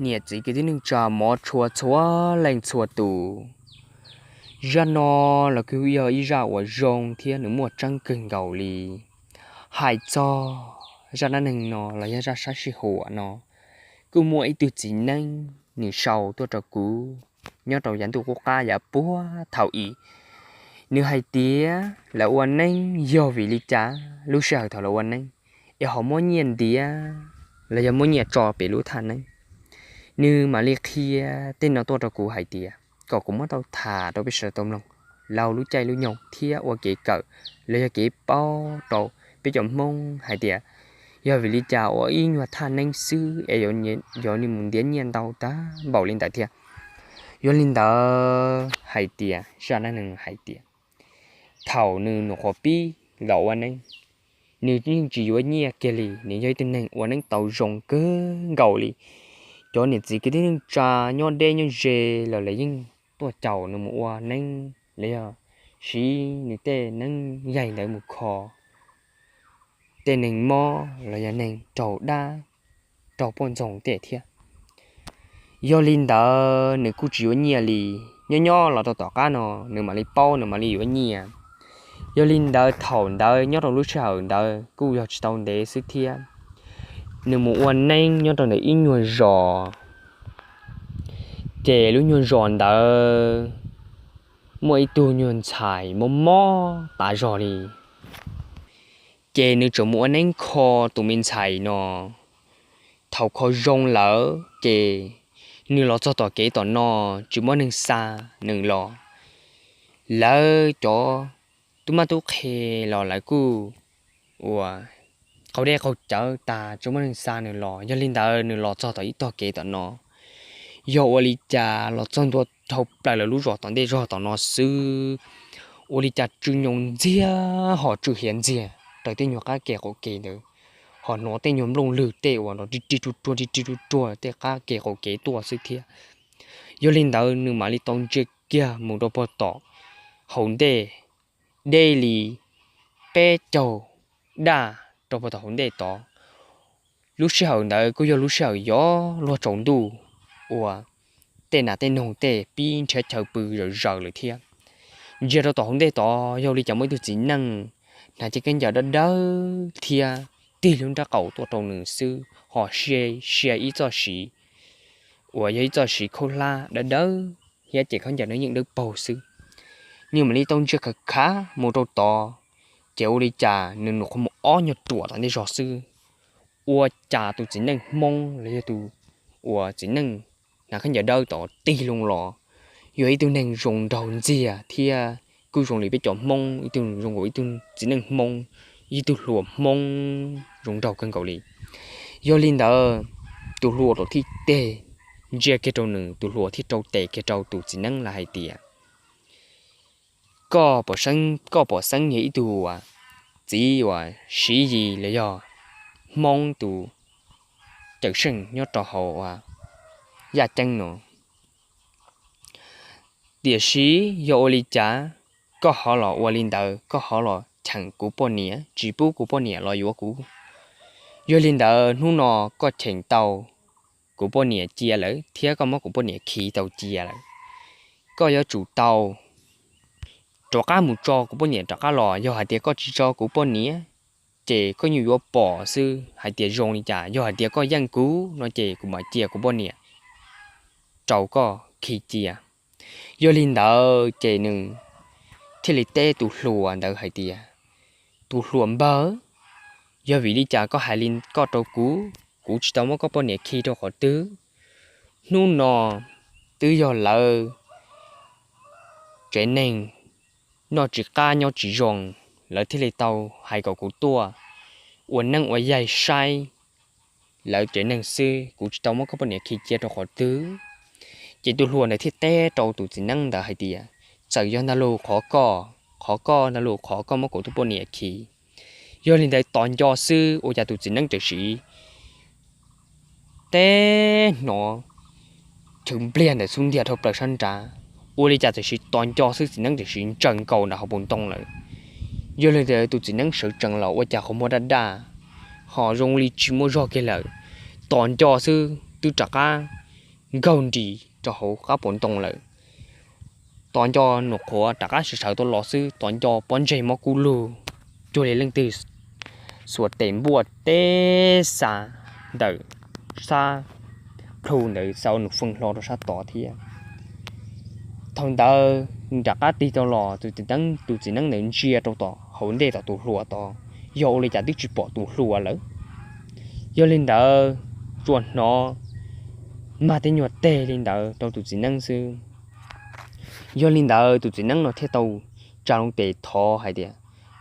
niam txiv kwv tij neej tsa mov tshua txhua leej txhua tus. Zaj no los kuj yog ib zaj uas zoo thiab nws muaj tseeb kawg nkaus li. Hais txog zaj dab neeg no los yog zaj sab sij huam no, kuj muaj ib tug txiv neeb nws sau tuaj rau kuv nyob rau yav ntuj qub qab yav puag thaum ub. Nws hais tias lawv ua neeb yog vim li cas lub sij hawm thaum lawv ua neeb es ho muab nyiaj ntiav los yog muab nyiaj tso pem lub thaj neeb. Nws mam li qhia tej no tuaj rau kuv hais tias kom kuv muab tau tham rau peb sawv daws tau mloog laug lub caij lub nyoog thiab ua kev kawm los yog kev paub rau peb cov Hmoob hais tias yog vim li cas ua ib nyuag thaj neeb xwb es yuav mus ntiav nyiaj ntau tag npaum li ntawd thiab. Yog li ntawd hais tias zaj dab neeg hais tias thaum nws nyuam qhuav pib los ua neeb, nws yeej tsis yuav nyiaj kiag li, nws yog ib tug neeg ua neeb tau zoo kawg nkaus li. Cov niam txiv kwv tij neej tsa nyob deb nyob ze los lawv yeej tuaj caum nws mus ua neeb los yog siv nws tej neeb yaig ntawd mus kho tej neeg mob los yog neeg raug dab raug poj ntxoog tej thiab. Yog li ntawd nws kuj tsis yuav nyiaj li. Nyob nyob los rau tom qab no nws mam li paub nws mam li yuav nyiaj. Yog li ntawd thaum ntawd nyob rau lub sij hawm ntawd kuj yog tsis tau ntev xwb thiab, nws mus ua neeb nyob rau ntawm ib nyuag zos. Ces lub nyuag zos ntawd muaj ib tug nyuag ntxhais mob mob tas zog li. Ces nws tseem mus ua neeb kho tus me ntxhais no. Thaum kho zoo lawm ces nws los txog tom kev tom no tsis muaj neeg xa nws los. Lawv cov tub mab tub qhe los lawv kuj ua qaug dej qaug cawv tas tsis muaj neeg xa nws los. Yog li ntawd nws los txog tom ib tog kev tom no, yog ua li cas los txog ntua dhau plaws lawv lub zos tom ntej zog tom no xwb, ua li cas tsw nyoo ntxiag ho tsw hiav ntxiag raws tej nyuag qab ke qaum kev ntawd, ho hnov tej nyuag nplooj lwg tej uas nrov ri ri ruag ruag ri ri ruag ruag tej qab ke qaum kev tuaj xwb thiab. Yog li ntawd nws mam li tau ntsia kiag mus rau puag tom hauv ntej, deb li peb caug daj rau puag tom hauv ntej tod. Lub sij hawm ntawd kuj yog lub sij hawm yuav luag tsaus ntuj uas tej nas tej noog tej pib nrhiav chaw pw zawm zaws lawm thiab. Ntsia rau tom hauv ntej tod yog li cas muaj ib tug txiv neej hnav cev khaub ncaws dawb dawb thiab tig lub nrab qaum tuaj rau nws xwb ho sia ib txoj siv uas yog ib txoj siv khaub hlab dawb dawb thiab ces khaub ncaws no yeej dawb paug xwb. Nws mam li tau ntsia khav khav mus rau tod, ces ua li cas nws nyuam qhuav mus ob nyuag ruam tom ntej zog xwb, ua cas tus txiv neej Hmoob los yog tus uas txiv neej hnav khaub ncaws dawb tod tig loo los, yog ib tug neeg zoo nraug ntxiag thiab kuj zoo li peb cov Hmoob, ib tug zoo nkaus ib tug txiv neej Hmoob, ib tug hluas Hmoob zoo nraug kawg nkaus li. Yog li ntawd tus hluas rau thiaj teg ntsia kiag rau nws, tus hluas thiaj rau tes kiag rau tus txiv neeb los hais tias, koj pom xeeb yog ib tug uas txiv uas Siv Yis los yog Hmoob tus cawm seej nyob rau hauv Yaj Ceeb no. Tiam sis yog ua li cas koj ho los ua li ntawd, koj ho los cheem kuv poj niam tsis pub kuv poj niam los yuav kuv? Yog li ntawd hnub no koj cheem tau kuv poj niam cia lawm thiab koj muab kuv poj niam khi tau cia lawm, koj yuav tsum tau rov qab mus tso kuv poj niam rov qab los. Yog hais tias koj tsis tso kuv poj niam, ces koj yeej yuav pom xwb hais tias zoo li cas. Yog hais tias koj yeej kuv no ces kuv mam cia kuv poj niam rau koj khi cia. Yog li ntawd ces nws thiaj li teb tus hluas ntawd hais tias, tus hluas npawg, yog vim li cas koj hais li koj rau kuv? Kuv tsis tau muab koj poj niam khi rau qhov twg. Hnub no twb yog lawv tsev neeg noj tsis qab nyob tsis zoo, lawv thiaj li tau hais kom kuv tuaj ua neeb ua yaig saib lawv tsev neeg xwb, kuv tsis tau muab koj poj niam khi cia rau qhov twg. Ces tus hluas ntawd thiaj teb rau tus txiv neeb ntawd hais tias, txawm yog ntag lauj, qhov koj, qhov koj ntag lauj, qhov koj muab kuv tus poj niam khi. Yog li ntawd tos nco xwb ua cas tus txiv neeb txawm siv teb hnov chwv npliag ntawm xub ntiag dhau plaws sab nrad. Ua li cas txawm siv tos nco xwb txiv neeb txawm siv ntsaws nkaus ntawm hauv paus ntoo lawm. Yog li ntawd tus txiv neeb sawv tsees los ua cas qhov muag daj daj, ho zoo li tsis muaj zog kiag lawm. Tos nco xwb twb rov qab nkaug nris rau hauv qab puas ntoo lawm. Tos nco Nus Qhuav rov qab sawv sawv tau los xwb, tos nco pob ntseg mob kub lug, cuag li leej twg xuas tes npuaj teb xa ntawm sab plhu ntawd xa ua nws feej hlo rau sab tod thiab. Thaum ntawd nws rov qab tig tau los, tus txiv neeb ntawd ntsia rau tom hauv ntej tom tus hluas tod, yog ua li cas twb tsis pom tus hluas lawm. Yog li ntawd tsuas hnov mag tej nyuag teg li ntawd rau tus txiv neeb xwb. Yog li ntawd tus txiv neeb no thiaj tau tsa loo tes thov hais tias,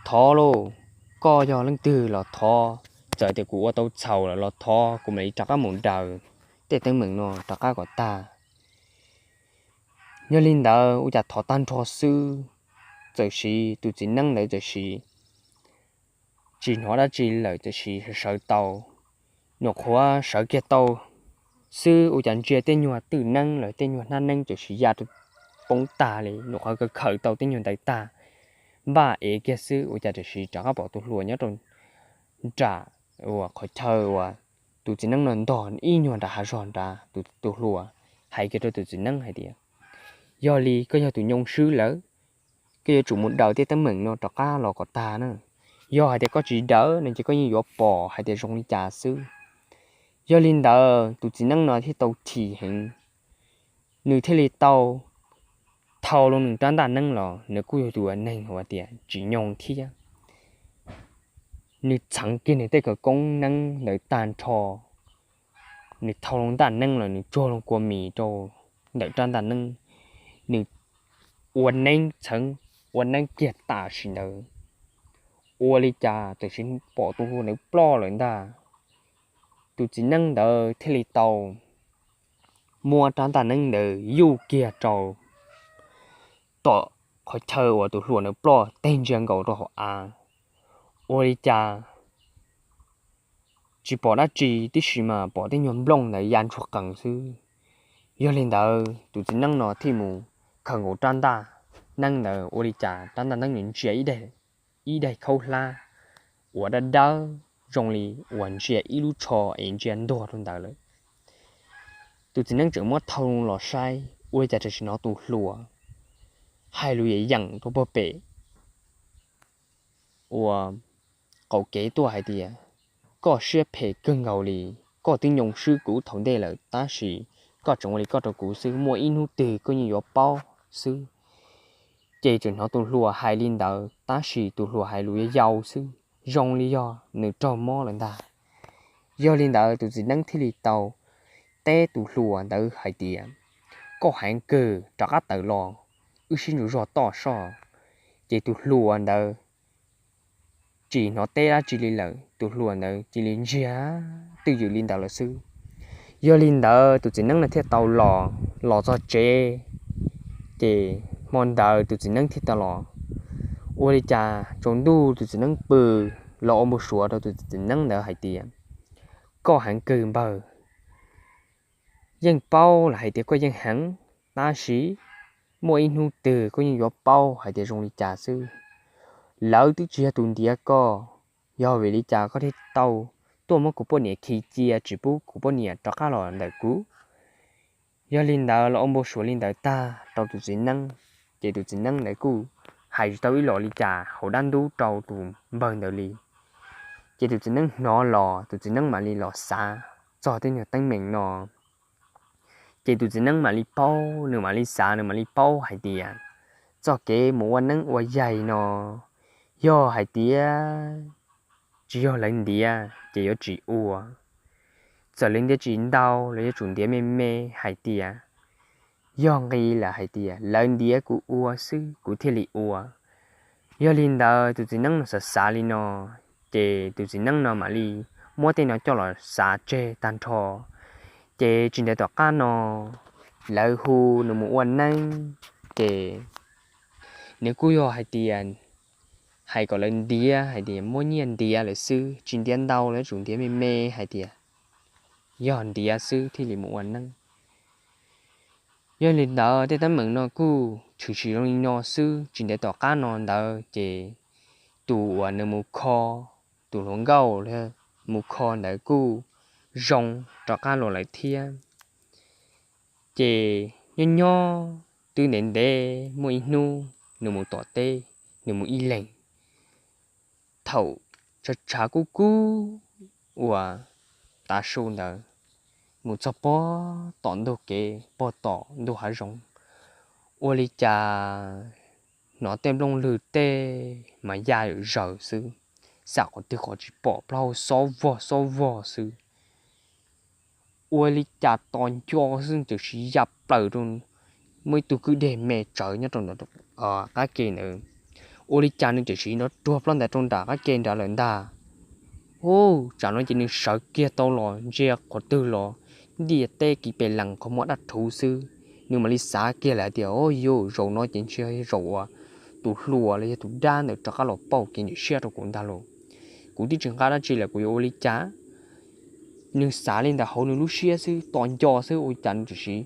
Thov lauj, koj yog leej twg los thov, txawm tias kuv ua tau txhaum lawm los thov kuv mam li rov qab mus daws tej teeb meem no rov qab kom tag. Yog li ntawd ua cas thov tag nrho xwb, txawm sis tus txiv neeb ntawd txawm sis tsis hnov dab tsi lawm, txawm sis sawv sawv tau. Nus Qhuav sawv kiag tau xwb ua cas ntsia tej nyuag twj neeb lawm tej nyuag hnab neeb txawm sis ya rau poob tag li. Nus Qhuav khaws khaws tau tej nyuag ntawd tag, npaj ev kiag xwb ua cas txawm sis rov qab pom tus hluas nyob rau nram uas qhov chaw uas tus txiv neeb no ntog ib nyuag nram hav zog nrad. Tus hluas hais kiag rau tus txiv neeb hais tias, Yog li koj yog tus nyoo swb lawm, koj yuav tsum mus daws tej teeb meem no rov qab los kom tag na. Yog hais tias koj tsis daws no ces koj yeej yuav pom hais tias zoo li cas xwb. Yog li ntawd tus txiv neeb no thiaj tau chim heev, nws thiaj li tau thau loo nws rab ntaj neeb los. Nws kuj yog tus neeg uas tias tsis nyoo thiab, nws txheev kiag nws tej khawv koob neeb ntawd tag nrho, nws thau loo ntaj neeb los nws tsuag loo kua mis rau ntawm rab ntaj neeb, nws ua neeb txheev, ua neeb kiag tam sim ntawd, ua li cas txawm sis pom tus hluas ntawd ploj lawm ntag. Tus txiv neeb ntawd thiaj li tau muab rab ntaj neeb ntawd yuj kiag rau tom qhov chaw uas tus hluas ntawd ploj teg ntsia nkaus rau hauv av. Ua li cas tsis pom dab tsi tib si mas pom tej nyuag nplooj ntawd ya ntsuag qees xwb. Yog li ntawd tus txiv neeb no thiaj mus khaws nkaus rab ntaj neeb ntawd, ua li cas rab ntaj neeb ntsia ib daig khaub hlab uas dawb dawb zoo li uas ntsia ib lub tsho es ntsia ntuag rau ntawd lawm. Tus txiv neeb tseem muab thau los saib, ua li cas txawm sim hnov tus hluas hais lus yeem yeem rau puag pem uas qaum kev tuaj hais tias, Koj siab phem kawg nkaus li, koj twb nyoo swb kuv thaum ntej lawm tab sis koj tseem ua li koj rau kuv xwb, muaj ib hnub twg koj yeej yuav paub xwb. Ces tseem hnov tus hluas hais li ntawd tab sis tus hluas hais lus yau yau xwb, zoo li yog nws raug mob lawm ntag. Yog li ntawd tus txiv neeb thiaj li tau teb tus hluas ntawd hais tias, Koj heev kawg, rov qab tawm los, wb sib ntsuas zog toj soj. Ces tus hluas ntawd tsis hnov teb dab tsi li lawm, tus hluas ntawd cia li ntsiag twj ywm li ntawd lawm xwb. Yog li ntawd tus txiv neeb no thiaj tau los, los txog tsev, ces hmo ntawd tus txiv neeb thiaj tau los. Ua li cas tsaus ntuj tus txiv neeb pw los ua npau suav rau tus txiv neeb ntawd hais tias, Koj heev kawg npawg, yeej paub lawm hais tias koj yeej heev, tab sis muaj ib hnub twg koj yeej yuav paub hais tias zoo li cas xwb. Lawv twb tsis yog tus ntiav koj, yog vim li cas koj thiaj tau tuaj muab kuv poj niam khi cia tsis pub kuv poj niam rov qab los ntawm kuv? Yog li ntawd los ua npau suav li ntawd tag rau tus txiv neeb, ces tus txiv neeb ntawd kuj hais tsis tau ib los li cas hauv dab ntub rau tus npawg ntawd li. Ces tus txiv neeb hnov los tus txiv neeb mam li los xav txog tej nyuag teeb meem no. Ces tus txiv neeb mam li paub, nws mam li xav, nws mam li paub hais tias txoj kev mus ua neeb ua yaig no, yog hais tias tsis yog lawv ntiav ces yuav tsis ua. Txawm lawv ntiav tsis ntau los yuav tsum ntiav me me hais tias yog nqi lawm hais tias lawv ntiav kuv ua xwb kuv thiaj li ua. Yog li ntawd tus txiv neeb no xav xav li no, ces tus txiv neeb no mam li muab tej no coj los xav tseg tag nrho. Ces tsis ntev tom qab no lawv hu nws mus ua neeb, ces nws kuj yog hais tias hais kom lawv ntiav hais tias muab nyiaj ntiav lawm xwb, tsis ntiav ntau, lawv tsum ntiav me me hais tias yog ntiav xwb thiaj li mus ua neeb. Yog li ntawd tej teeb meem no kuj tshwm sim zoo li no xwb. Tsis ntev tom qab no ntawd ces tus uas nws mus kho, tus hluas nkauj mus kho ntawd kuj zoo rov qab los lawm thiab. Ces nyob nyob twb ntev ntev muaj ib hnub nws mus tom teb, nws mus ib leeg. Thaum tshav tshav kub kub uas tav su ntawd, mus txog pog tom ntug kev, pog tom ntug hav zoov, ua li cas hnov tej nplooj lwg tej mas ya zaws xwb, xam qhov twg qhov tsis pom, plaub hau xob vog xob vog xwb. Ua li cas tos nco xwb nws txawm sis ya plaws rau, muaj ib tug kwj deg me tsawv nyob rau ntawm qab ke ntawd. Ua li cas nws txawm sis nrov ruag plaub ntawd rau nram qab ke nrad lawm ntag. Ub, tsam no ces nws sawv kiag tau los ntsia qhov twg los ntiaj teb kiv pes lees qhov muag daj rhuv xwb. Nws mam li xav kiag lawm hais tias, o yus, zaum no ces ntsia zaum uas tus hluas los yog tus dab ntawd rov qab los pauj kev ntxim siab rau kuv ntag lauj. Kuv twb tsis nqa dab tsi lawm kuv yuav ua li cas? Nws xav li ntawd hauv nws lub siab xwb, tos nco xwb, ua cas nws txawm sis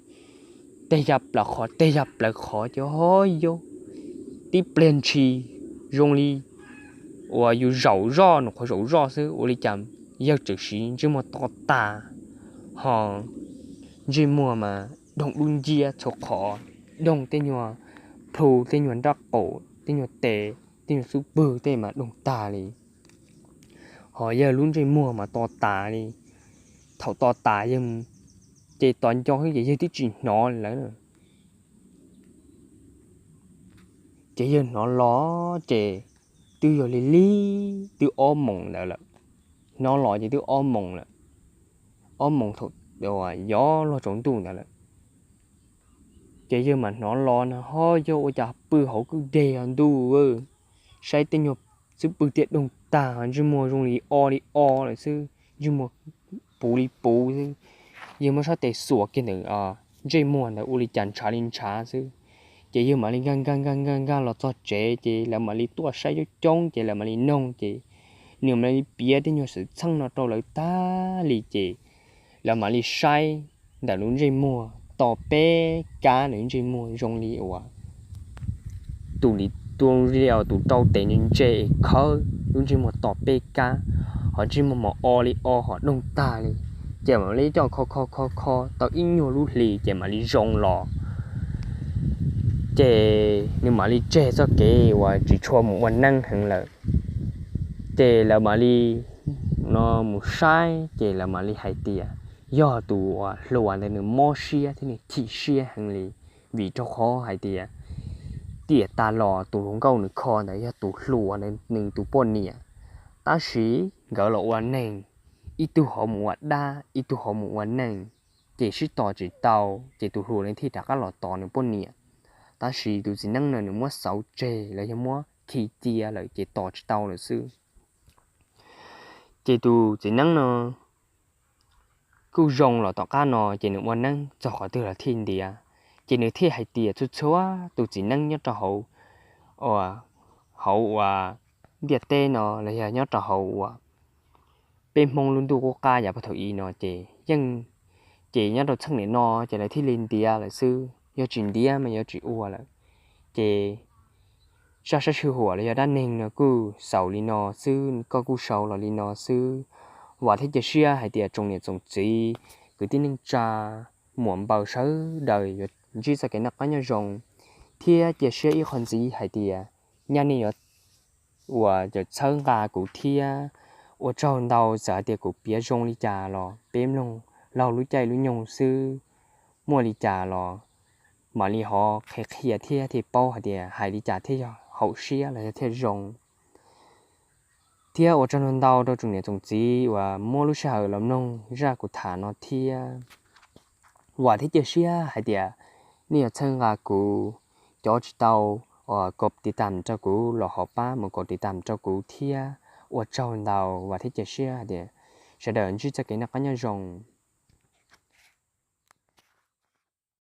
teg ya plaws qhov teg ya plaws qhov ces ho yau, tib pliag ntshis zoo li uas yus zaum zoj nws qhov zaum zoj xwb, ua li cas yawg txawm sis ntsej muag to tas, ho ntsej muag mas doog dub nciab txhua qhov, doog tej nyuag plhu, tej nyuag nrab qaum, tej nyuag tes, tej nyuag xub pwg tej mas doog tag li. Ho yawg lub ntsej muag mas to tas li. Thaum to tas yawg ces tos nco xwb ces yawg twb tsis hnov lawm. Ces yawg hnov los ces twb yog li lig twb ob moos ntawd lawm. Hnov los ces twb ob moos lawm, ob moos thaum yog luag tsaus ntuj ntawd lawm. Ces yawg mam hnov los na, ho yog ua cas pw hauv kwj deg os ntuj, saib tej nyuag xub pwg tiaj doog tag, ntsej muag zoo li o li o lawm xwb, ntsej muag puv li puv xwb. Yawg muab sab tes xuas kiag ntawm ntsej muag ntawd ua li cas ntshav li ntshav xwb. Ces yawg mam li nkag nkag nkag nkag nkag los txog tsev ces lawv mam li tuaj saib coob coob ces lawv mam li noog ces nws mam li piav tej nyuag xwm txheej no rau lawv tag li ces lawv mam li saib ntawm lub ntsej muag to peb kab, nws lub ntsej muag zoo li uas tus li tus li tus rau tes ntse ntse khawb, lub ntsej muag to peb kab, ho ntsej muag mas o li o ho doog tag li. Ces mam li coj kho kho kho kho tau ib nyuag lub hli ces mam li zoo los. Ces nws mam li tseg txoj kev uas tsis tshua mus ua neeb heev lawm. Ces lawv mam li no mus saib ces lawv mam li hais tias yog tus uas hluas ntawd nws mob siab thiab nws chim siab heev li, vim rau qhov hais tias tiam tas los tus hluas nkauj nws kho ntawd yog tus hluas ntawd nws tus poj niam. Tab sis nkawd los ua neeg, ib tug ho mus ua dab ib tug ho mus ua neeg, ces sib tos tsis tau, ces tus hluas ntawd thiaj rov qab los tos nws poj niam. Tab sis tus txiv neeb no nws muab xauv tseg los yog muab khi cia lawm ces tos tsis tau lawm xwb. Ces tus txiv neeb no kuj zoo los tom qab no ces nws ua neeb txog qhov twg los thiaj ntiav. Ces nws thiaj hais tias txhua txhua tus txiv neeb nyob rau hauv, hauv uas ntiaj teb no los yog nyob rau hauv uas peb Hmoob lub ntuj qub qab yav puag thaum i no ces yeej, ces nyob rau txheej niam no ces lawv thiaj li ntiav lawm xwb, yog tsis ntiav mas yuav tsis ua lawm. Ces zaj sab sij huam los yog dab neeg no kuj xaus li no xwb, koj kuj sau los li no xwb. Vam thiab cia siab hais tias tsoom niam tsoom txiv, kwv tij neej tsa, muam npaws sawv daws yuav ntsib txoj kev noj qab nyob zoo, thiab cia siab ib qho ntxiv hais tias nyaj nej yuav uas txhawb nqa kuv thiab. Ua tsaug ntau, txawm hais tias kuv piav zoo li cas los peb mloog laug lub caij lub nyoog xwb, muaj li cas los mam li ho qhia qhia thiab thiaj paub hais tias hais li cas thiaj yog haum siab los yog thiaj zoo. Thiab ua tsaug ntau rau tsoom niam tsoom txiv uas muab lub sij hawm los mloog zaj kuv tham no thiab. Vam thiab cia siab hais tias nej yuav txhawb nqa kuv, cov tsis tau uas kov tiv tam rau kuv los ho pab mus kov tiv tam rau kuv thiab. Ua tsaug ntau, vam thiab cia siab hais tias sawv daws ntsib txoj kev noj qab nyob zoo.